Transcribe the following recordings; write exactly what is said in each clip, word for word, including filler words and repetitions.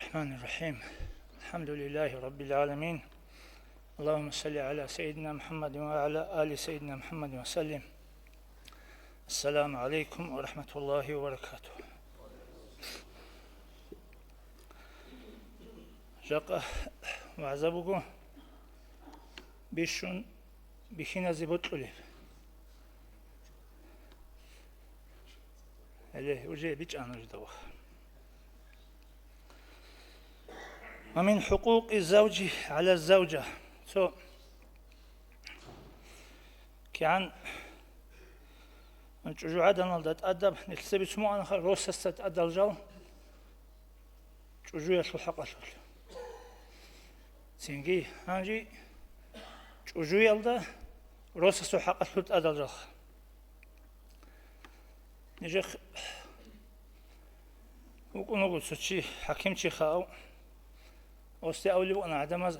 الرحمن الرحيم. الحمد لله رب العالمين. اللهم صل على سيدنا محمد وعلى آل سيدنا محمد وسلم. السلام عليكم ورحمة الله وبركاته. Жакъа вагӀза буго бищун бихьиназе бокьулеб. Гьеле, уже бичӀчӀана нужда ваха. ومن حقوق الزوج على الزوجة. Цо кигӀан чӀужугӀаданалда тӀадаб нилъеца бицун бугӀанаха росасда тӀадал жал чӀужуялъул хӀакъалъулъ. Цинги гьанже чӀужуялда росасул хӀакъалъулъ тӀадал жалха. Нижехъ вукӀун вуго цо чи, хӀакимчиха ав. Осде авлеб букӀана гӀадамаз,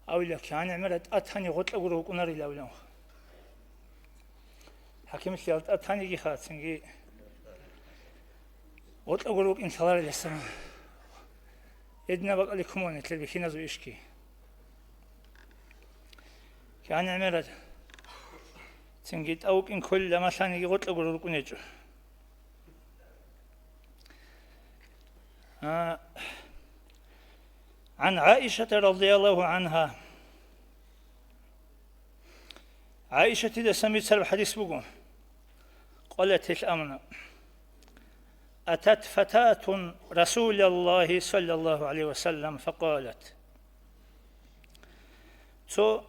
авила кигӀан гӀемерал тӀатани гъоркьа гуро вукӀунарила авилан. ХӀакимлъиялда тӀатаниги хацинги гъоркьа гуро вукӀин лъалариласан. Гьединаб бакӀалде ккун буго нилъер бихьиназул ишги. КигӀан гӀемерал цинги тӀа вукӀин кколила, малъаниги гъоркьа гуро рукӀун гьечӀо. А, عن عائشة رضي الله عنها. ГӀайшатидасан бицараб хадис буго. قالت, гьелъ абуна: أتت فتاة رسول الله صلى الله عليه وسلم فقالت. Цо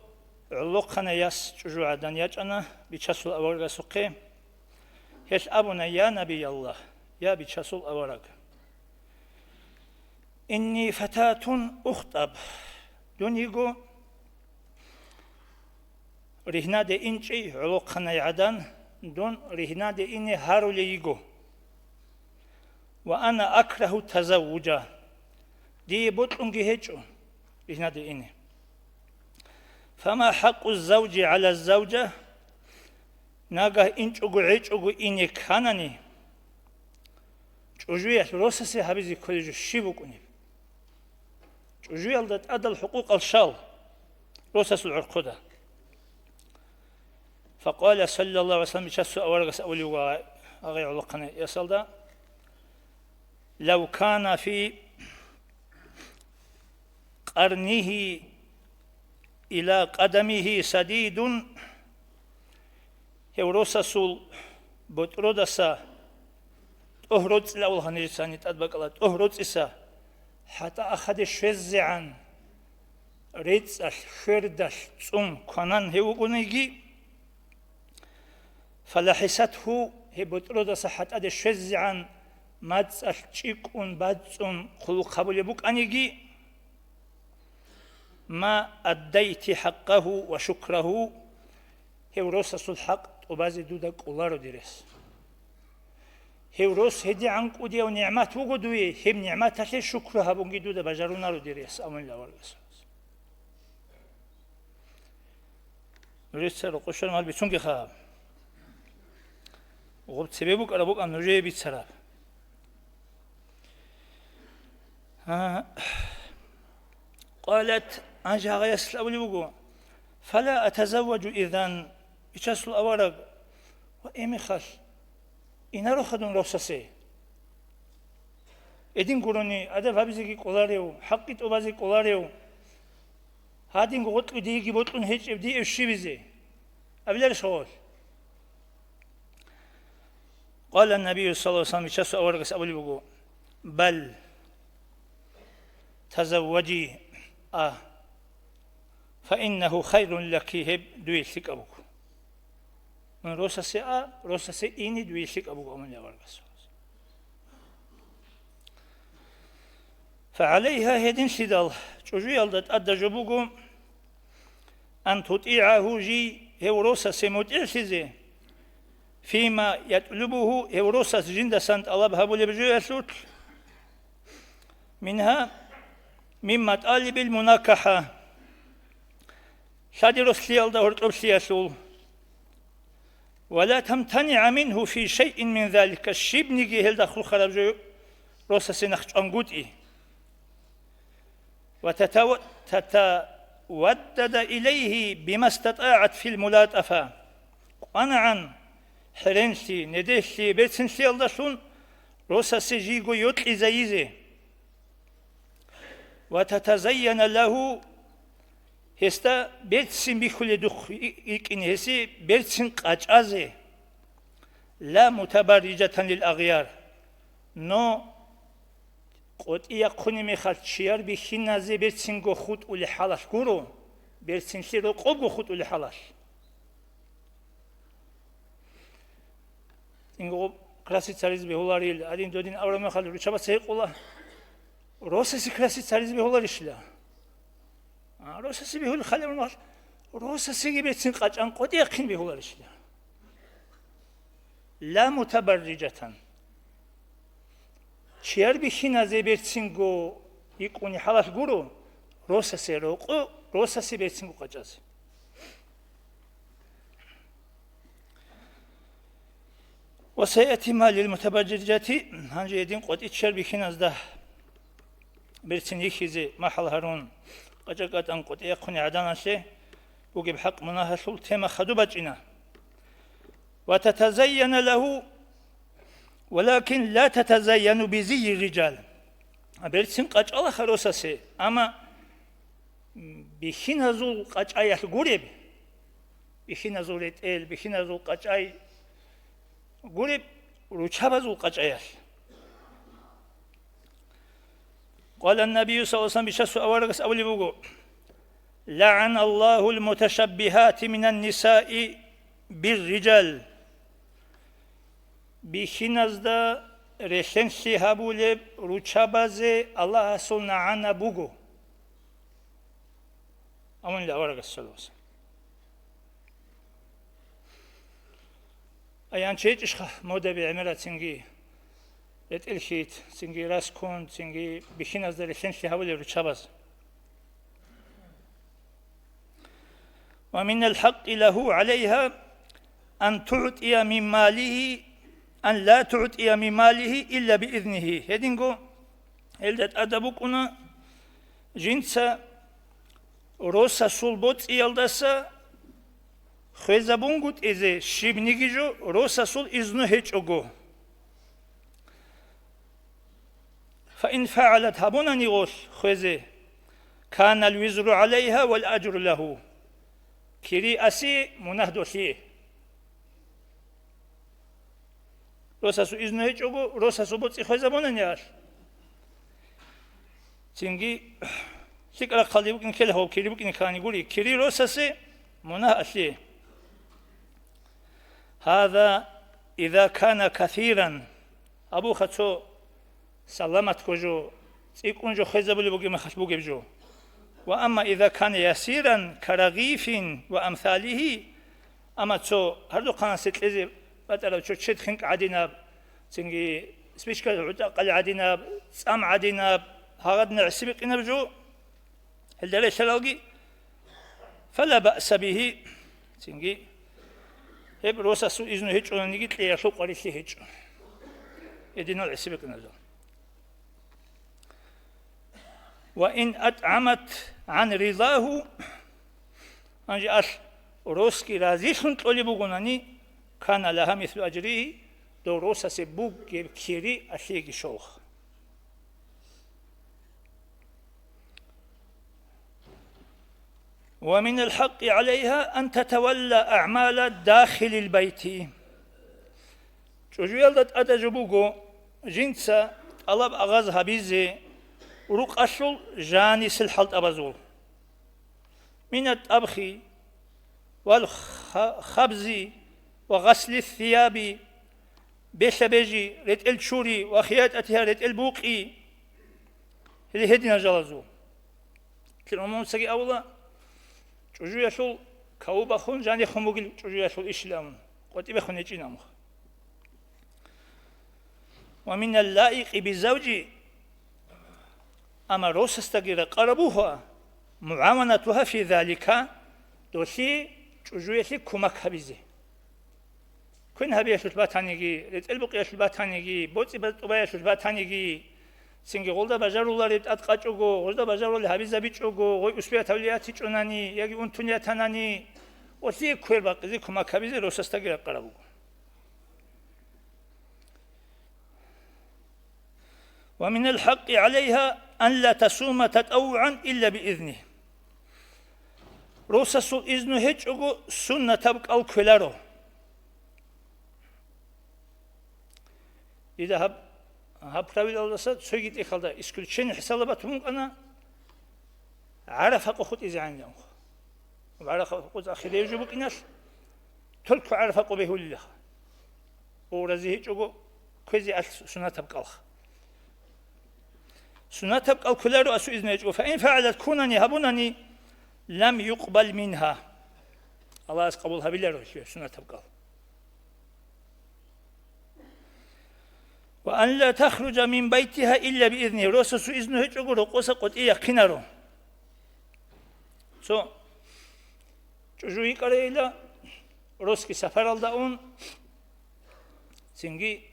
гӀолохъанай яс чӀужугӀадан ячӀана Бичасул аварагасухъе. Гьелъ абуна: يا نبي الله, я Бичасул авараг, إني فتاة أخطب, дун йиго ригьнаде инчӀей гӀолохъанай гӀадан, дун ригьнаде ине гьарулей йиго. وأنا أكره التزوج, дие бокьунги гьечӀо ригьнаде ине. فما حق الزوج على الزوجة, нагагь инчӀого гьечӀого ине кканани, чӀужуялъ росасе гьабизе кколеб жо щиб букӀунеб? ЧӀужуялда тӀадал хӀукъукъал щал росасул гӀорхъода. فقال صلى الله عليه وسلم, Бичасул аварагас абулев вуго гьагъай гӀолохъанай ясалда: لو كان في قرنه إلى قدمه سديد, гьев росасул ботӀродаса тӀогь роцӀила, авлахъа нижецани тӀад бакӀала, тӀогь роцӀиса хӀатӀа ахаде щвезегӀан рецӀалъ, хьвердалъ цӀун кванан гьев вугониги, فلحسته, гьеб ботӀродаса хӀатӀаде щвезегӀан мацӀалъ чӀикӀкӀун бацӀцӀун хъулухъ гьабулеб букӀаниги, ما أديت حقه وشكره, гьев росасул хӀакъ тӀубазе дуда кӀоларо, дир яс. Гьев рос гьедигӀан кӀудияв нигӀмат вуго дуе, гьеб нигӀматалъе шукру гьабунги дуда бажарунаро, дир яс, амунила аварагас. Нужеца рокъов щвараб мал бицунгеха. Гъуб цебе букӀараб букӀан нужее бицараб. А, قالت, гьанже гьагъаяс абулеб буго: فلا أتزوج إذن, Бичасул авараг, ва гьеб мехалъ инароха дун росасе. Гьедин гурони, адаб гьабизеги кӀоларев, хӀакъги тӀубазе кӀоларев, гьадинго гъоркье диеги бокьун гьечӀеб диев щибизе? Абиларищ гъолъ? قال النبي صلى الله عليه وسلم, Бичасул аварагас абулеб буго: بل تزوجي, а, فإنه خير لك, гьеб дуе лъикӀаб буго. Мун росасе а, росасе ине дуе лъикӀаб буго, амунила аварагас. فعليها, гьединлъидал чӀужуялда тӀадаб жо буго, أن تطيعه, жий гьев росасе мутӀигӀлъизе, فيما يطلبه, гьев росас жиндасан тӀалаб гьабулеб жоялъулъ, منها, من مطالب المناكحة, лъади рослъиялда гьоркьоблъиялъул. ولا تمتنع منه في شيء من ذلك, щибниги гьелда хурхараб жо росасе нахъчӀвангутӀи. وتتو-، تتودد إليه بما استطاعت في الملاطفة. КъванагӀан хӀеренлъи, недехлъи, берцинлъиялдалъун росасе жийго йокьизайизе. وتتزين له, гьесда берцин бихьуледухъ йикӀине, гьесие берцин къачӀазе. لا متبرجة للأغيار. Но къотӀи яхъуни мехалъ чияр бихьиназе берцинго хутӀулей хӀалалъ гуро, берцинлъи рокъобго хутӀулей хӀалалъ. ЦӀингогъо красить гьаризе бегьуларил, гьадин додин абураб мехалъ руччабаца гьикъула, росасе красить гьаризе бегьуларищила? А, росасе бегьулеб хал гьабун мехалъ, росасеги берцин къачӀан къотӀи яхъин бегьуларищила? لا متبرجة. Чияр бихьиназе берцинго йикӀуни хӀалалъ гуро, росасе рокъо, росасе берцинго къачӀазе. وسيأتي ما للمتبرجة, гьанже гьедин къотӀи чияр бихьиназда берцин йихьизе махӀал гьарун, къачӀа-къатӀан къотӀи яхъуни гӀаданалъе бугеб хӀакъ-мунагьалъул тема хадуб бачӀина. وتتزين له، ولكن لا تتزين بزي الرجال. Берцин къачӀалаха росасе, амма бихьиназул къачӀаялъ гуреб, бихьиназул ретӀел, бихьиназул къачӀай гуреб, руччабазул къачӀаялъ. قال النبي صلى الله عليه وسلم, Бичасул аварагас абулеб буго: لعن الله المتشبهات من النساء بالرجال. Бихьиназда релълъенлъи гьабулеб руччабазе Аллагьасул нагӀана буго. Амунила аварагас саллаллагьу гӀалайгьи ва саллам. Ай, анчи гьечӀищха модаби гӀемерацинги, ретӀел хьит, цинги раскун, цинги бихьиназда релълъенлъи гьабулел руччабаз. ومن الحق له عليها أن تعطي من ماله، أن لا تعطي من ماله إلا بإذنه. Гьединго гьелда тӀадаб букӀуна жинца росасул боцӀиялдаса хвезабунгутӀизе щибниги жо росасул изну гьечӀого. فإن فعلت, гьабунани гъолъ хвезе, كان الوزر عليها والأجر له. Кири аси, мунагь долъие. Росасул изну гьечӀого, росасул боцӀи хвезабунани гьалъ. Цинги лъикӀ рахъалде букӀин ккела гьав, кири букӀин ккани гури, кири росасе, мунагь алъе. هذا إذا كان كثيرا. Абуха цо саламатго жо, цӀикӀкӀун жо хвезабулеб бугеб мехалъ бугеб жо. وأما إذا كان يسيرا كرغيف وأمثاله, амма цо гьардухъанасе кьезе батӀараб чорччед хинкӀ гӀадинаб, цинги спичка гӀутӀакъал гӀадинаб, цӀам гӀадинаб, гьагъадин гӀиси бикъинаб жо, гьелда релълъаралги, فلا بأس به, цинги гьеб росасул изну гьечӀонаниги кьеялъул къварилъи гьечӀо. Гьединал гӀиси бикъинаб жо. وإن أطعمت عن رضاه, гьанже алъ росги разилъун кьолеб бугонани, كان لها مثل أجره, дов росасе бугеб кири алъеги щолха. ومن الحق عليها أن تتولى أعمال داخل البيت. ЧӀужуялда тӀадаб жо буго жинца тӀалаб агъаз гьабизе рукъалъул жанисел хӀалтӀабазул. من الطبخ والخبز وغسل الثياب, белъа-бежи, ретӀел чури ва хиятӀатиха ретӀел букъи. Гьеле гьединал жалазул. Кир умумуцаги авула, чӀужуялъул каву бахун, жанихун бугил чӀужуялъул ишилан, къватӀибехун гьечӀин амха. ومن اللائق بالزوج, амма росасдаги рекъараб буго, معاونتها في ذلك, долъи чӀужуялъе кумак гьабизе. Квен гьабиялъулъ батаниги, ретӀел букъиялъулъ батаниги, боцӀи-батӀубаялъулъ батаниги, Цинги гъолда бажарулареб тӀадкъачӀого, гъозда бажарулел гьабизабичӀого, гъой успеятавлиятичӀунани яги унтун ятанани, гъолъие квер бакъизе, кумак гьабизе росасдаги ракъараб буго. ومن الحق عليها أن لا تصوم تطوعا إلا بإذنه. Росасул изну гьечӀого суннатаб кӀал кквеларо. Дида гьаб, гьаб правилалдаса цоги тӀехьалда исключение хӀисабалда батун букӀана, ГӀарафа къо хутӀизегӀанилан. ГӀарафа къо ахирев жо букӀиналъ, только ГӀарафа къо бегьулилаха. О, рази гьечӀого кквезе алъ суннатаб кӀалха. Суннатаб кӀал кквеларо асу изну гьечӀого. فإن فعلت, кунани гьабунани, لم يقبل منها. Аллагьас къабул гьабиларо гьелъие суннатаб кӀал. وأن لا تخرج من بيتها إلا بإذنه. Росасул изну гьечӀого рокъоса къотӀи яхъинаро. Цо чӀужу йикӀарайила, росги сапаралда ун, цинги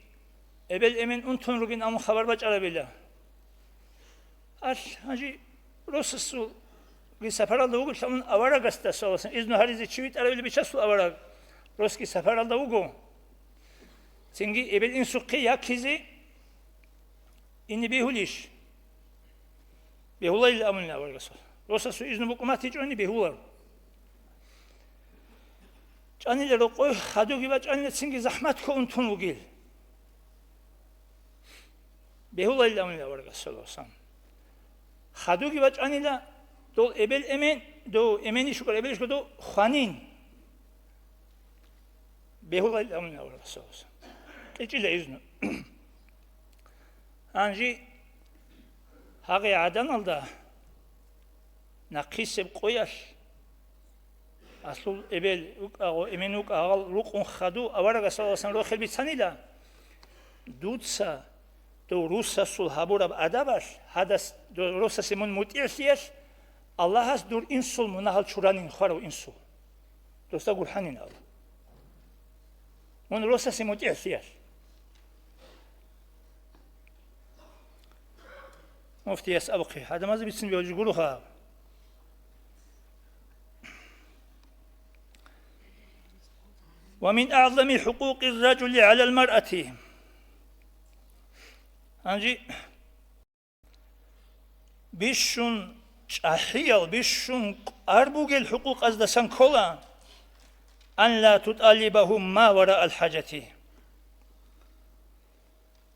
эбел-эмен унтун ругин абун хабар бачӀарабила. Алъ, гьанже росасулги сапаралда вуго, лъалун аварагасда, саллаллагьу гӀалайгьи ва саллам, изну гьаризе чи витӀарабила бичасул авараг, росги сапаралда вуго. Цинги эбел-инсухъе яккизе ине бегьулищ? Бегьулайилан абунила аварагасул. Росасул изну букӀун батичӀони бегьуларо. ЧӀанила рокъой, хадуги бачӀанила, цинги захӀмат ккун унтун вугил. Бегьулайилан абунила аварагас, саллаллагьу гӀалайгьи ва саллам. Хадуги бачӀанила, дол эбел-эмен, дов эменищ вукӀар, эбелищ вукӀар, дов хванин. Бегьулайилан абунила аварагас, саллаллагьу гӀалайгьи ва саллам. КъечӀила изну. Гьанже гьагъи гӀаданалда нахъисеб къоялъ Аслул эбел вукӀа, гъо эмен вукӀа, гьал рукъун хаду, аварагас, саллаллагьу гӀалайгьи ва саллам, рохел бицанила: «Дуца дов росасул гьабураб адабалъ, гьадас, дов росасе мун мутӀигӀлъиялъ, Аллагьас дур инсул мунагьал чуранин, хварав инсул. Досда гурхӀанин», – абун. Мун росасе мутӀигӀлъиялъ. Муфтияс абухъе, гӀадамазе бицин бегьулищ гуроха. ومن أعظم حقوق الرجل على المرأة. Гьанже бищун чӀахӀиял, бищун кӀвар бугел хӀукъукъаздасан ккола: أن لا تطالبه ما وراء الحاجة.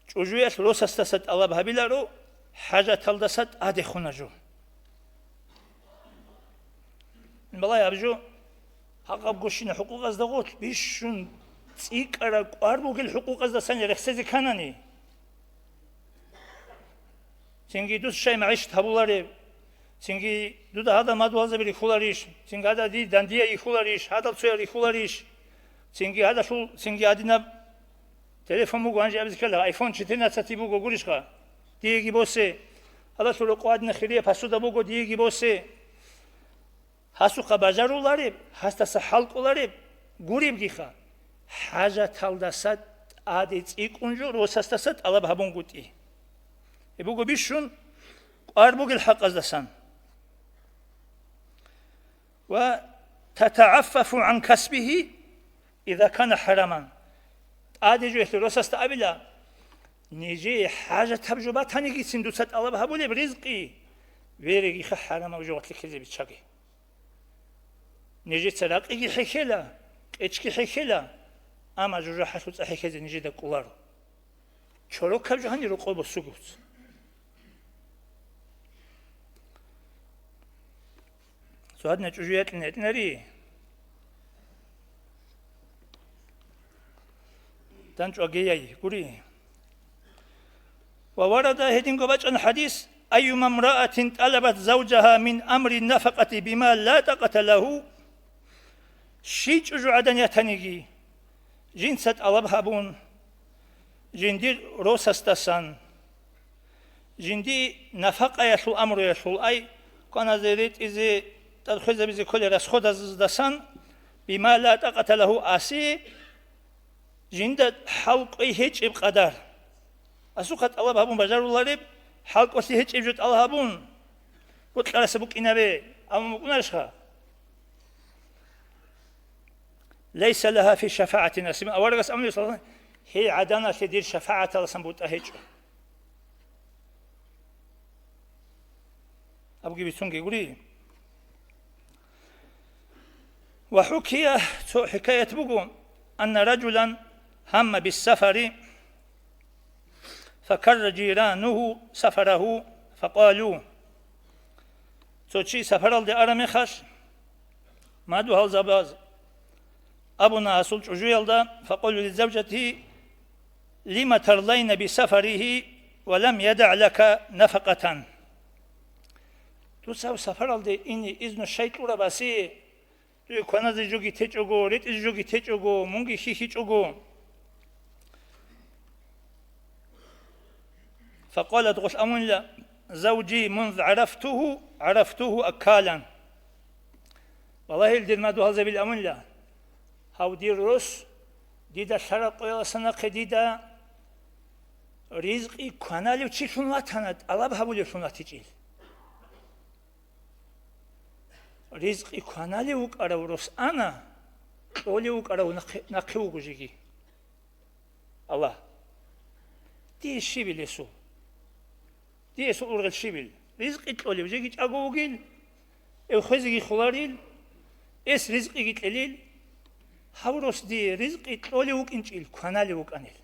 ЧӀужуялъ росасдаса тӀалаб гьабиларо хӀажаталдаса тӀадехуна жо. Балай гьаб жо гьагъаб гущина хӀукъукъазда гъорлъ бищун цӀикӀкӀараб кӀвар бугел хӀукъукъаздасан рехсезе кканани. Цинги дус щай магӀишат гьабулареб? Цинги дуда гьадал мадугьалзаби рихьуларищ? Цинги гьадал дир дандияй йихьуларищ? Гьадал цоял рихьуларищ? Цинги гьадалъул, цинги гьадинаб телефон буго, гьанже абизе ккела, айфон четырнадцать буго, гурищха? Диеги босе. Гьадалъул рокъо гьадина хирияй посуда буго, диеги босе. Гьасухъа бажарулареб, гьасдаса хӀалкӀолареб гуребгиха, хӀажаталдаса тӀаде цӀикӀкӀун жо росасдаса тӀалаб гьабунгутӀи. Гьеб буго бищун кӀвар бугел хӀакъаздасан. وتتعفف عن كسبه إذا كان حراما. ТӀаде жо гьелъул росасда абила, нижее хӀажатаб жо батанигицин дуца тӀалаб гьабулеб ризкъи, берегиха хӀарамаб жо гъорлъе ккезе биччаги. Нижеца ракъиги хӀехьела, кьечги хӀехьела, амма жужахӀалъуца хӀехьезе нижеда кӀоларо. Чорокаб жо гьанир рокъоб босугевц. Цо гьадна чӀужу якьин гьетӀинари. ДандчӀвагияй гури. وورد, гьединго бачӀана хӀадис: أيما امرأة طلبت زوجها من أمر النفقة بما لا طاقة له. Щий чӀужугӀадан ятаниги, жинца тӀалаб гьабун, жиндир росасдасан, жинди нафакъаялъул амруялъул, ай, кваназе, ретӀизе, тӀадхъвезабизе кколел расходаздасан, بما لا طاقة له, асе жинда хӀал кӀвей гьечӀеб къадар. Асухъа тӀалаб гьабун бажарулареб, ХӀалкӀолъи гьечӀеб жо тӀалаб гьабун, бокьарасда букӀинабе, амма букӀунарищха? Лайса лагьа фи шафагӀати насиб. Аварагас амулев, саллаллагьу гӀалайгьи ва саллам, гьей гӀаданалъе дир шафагӀаталасан бутӀа гьечӀо. Абуги бицунги гури. Ва хӀукия, цо хӀикаят буго, анна ражулан гьамма биссафари, факарра жиранугьу сафарагьу, факъалу. Цо чи сапаралде араб мехалъ, мадугьалзабаз абуна гьасул чӀужуялда, факъалу лизавжати, лима тарлайна бисафаригьи ва лам ядагӀ лака нафакъатан. Дуца гьав сапаралде ине изну щай кьураб асе, дуе кваназе жоги течӀого, ретӀизе жоги течӀого, мунги хьихьичӀого. Факъалат, гъолъ амунила, завжи мунз гӀарафтугьу, гӀарафтугьу аккалан. Валлагьи, дир мадугьалзабил амунила, гьав дир рос дида лъараб къояласан нахъе дида ризкъи кваналев чилъун ватана, тӀалаб гьабулевлъун ватичӀел. Ризкъи кваналев вукӀарав рос ана, кьолев вукӀарав нахъе, нахъе вуго жеги. Аллагь, дие щибил гьесул? Дие гьесул ургъел щибил? Ризкъи кьолев жеги чӀаго вугил, эв хвезеги хуларил, эс ризкъиги кьелил. Гьав рос дие ризкъи кьолев вукӀинчӀил кваналев вукӀанил.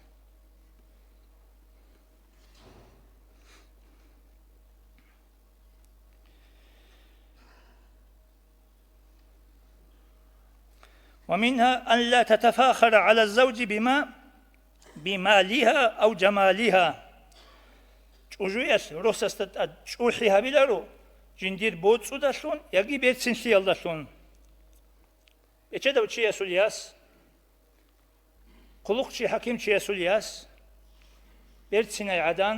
ومنها أن لا تتفاخر على الزوج بما، بمالها أو جمالها. ЧӀужуялъ росасда тӀад чӀухӀи гьабиларо, жиндир боцӀудалъун яги берцинлъиялдалъун. Бечедав чиясул яс, хъулухъчи хӀакимчиясул яс, берцинай гӀадан,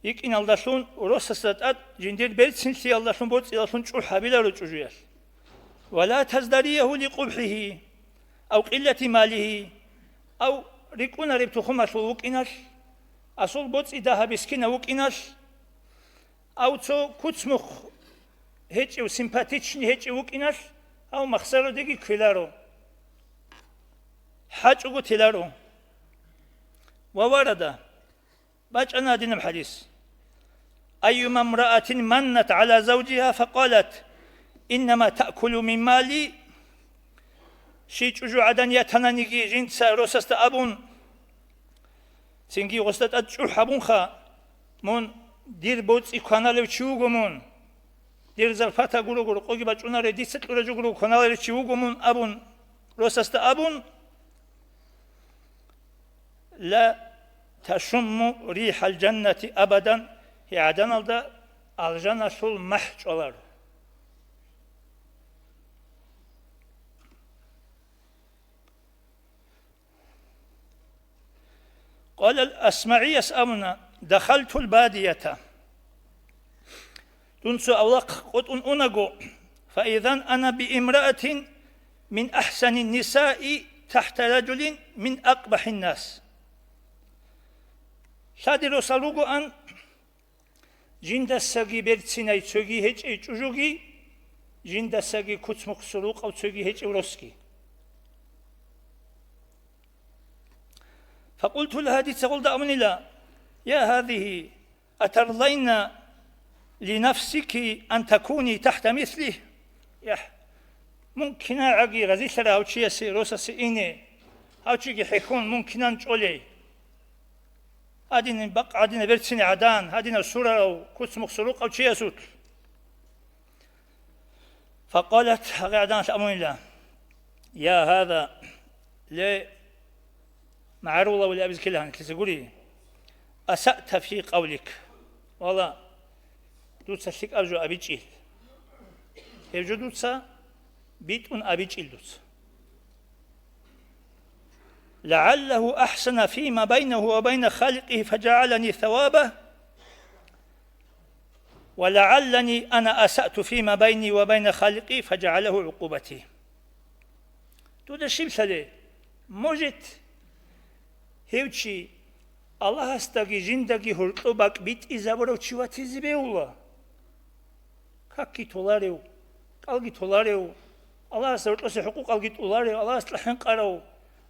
йикӀиналдалъун, росасда тӀад жиндир берцинлъиялдалъун, боцӀидалъун чӀухӀ гьабиларо чӀужуялъ. Ва ла таздарияху ликъубхӀихьи, ав къиллати малихьи, ав рикӀкӀунареб тухумалъул вукӀиналъ, асул боцӀи дагьаб мискинав вукӀиналъ, ав цо куцмухъ гьечӀев, симпатичный гьечӀев вукӀиналъ, гьав махсарадеги кквеларо, хӀачӀого теларо. Ва варада, бачӀана гьадинаб хӀадис: «Айюма мраатин маннат гӀала завжиха факъалат: иннама таъкулу мин мали». Щий чӀужугӀадан ятананиги жинца росасда абун, цинги гъосда тӀад чӀухӀ гьабунха, мун дир боцӀи кваналев чи вуго мун, дир зарплата гурого рокъоги бачӀунарей, дица кьураб жо гурого кваналарев чи вуго мун абун, росасда абун, ла ташумму рихӀал жаннати абадан, гьей гӀаданалда алжаналъул махӀ чӀваларо. Къала ал-АсмагӀияс абуна: «Дахалтул бадията». Дун цо авлахъ къотӀун унаго, фаизан ана биимраатин мин ахсанин нисаи тахта ражулин мин акъбахӀин нас. Лъади росал ругоан, жиндасаги берцинай цоги гьечӀей чӀужуги, жиндасаги куцмухъ сурукъав цоги гьечӀев росги. Факъулту лагьа, дица гъолда абунила: «Я гьадигьи, атарлайна линафсики ан такуни тахта мислигь?» ЯхӀ, мун кинагӀаги разилъара гьав чиясе, росасе ине, гьав чиги хӀехьон мун кинан чӀолей? Гьадин бакъ, гьадинаб берцинай гӀадан, гьадинаб сурарав, куцмухъ сурукъав чиясулъ. Факъалат, гьагъи гӀаданалъ абунила: «Я гьаза, ле, магӀарулавли абизе ккела гьанилъиса гури, асаъта фи къавлик, вала, дуца лъикӀаб жо абичӀил. Гьеб жо дуца битӀун абичӀил дуца. ЛагӀаллагьу ахӀсана фима байнагьу ва байна халикъигьи фажагӀалани савабагь, ва лагӀаллани ана асаъту фима байни ва байна халикъи фажагӀалагьу гӀукъубати». Дуда щиб лъалеб? Может, гьев чи Аллагьасдаги жиндаги гьоркьоб бакӀ битӀизабурав чи ватизе бегьула. Какги толарев, кӀалги толарев, Аллагьасда гьоркьосе хӀукъукъалги тӀоларев, Аллагьасда хӀинкъарав,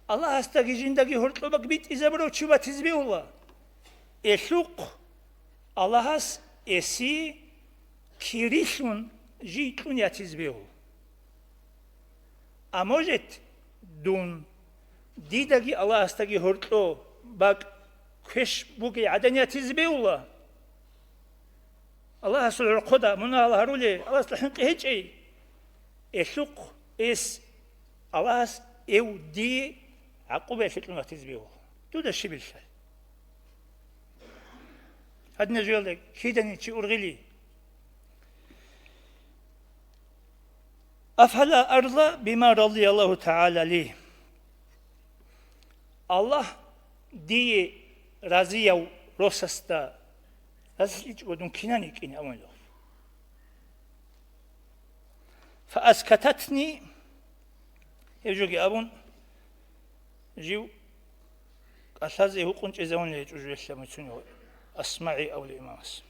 Аллагьасдаги жиндаги гьоркьоб бакӀ битӀизабурав чи ватизе бегьула. Элъухъ Аллагьас эсие кирилъун жий кьун ятизе бегьула. А может, дун, дидаги Аллагьасдаги гьоркьоб бакӀ квеш бугей гӀадан ятизе бегьула? Аллагьасул гӀорхъода мунагьал гьарулей, Аллагьасда хӀинкъи гьечӀей? Элъухъ эс Аллагьас эв дие гӀакъубаялъе кьун ватизе бегьула. Дуда щибилълъай? Гьадинаб жоялда киданиги чи ургъили. Афала арза бима радияллагьу тагӀала ли. Аллагь дие разияв росасда разилъичӀого дун кинани йикӀин абунила. Фааскататни, гьев жоги абун, жив кӀалъазе гьукъун чӀезавунел гьечӀо жуялъа муцунев АсмагӀи абулев имамас.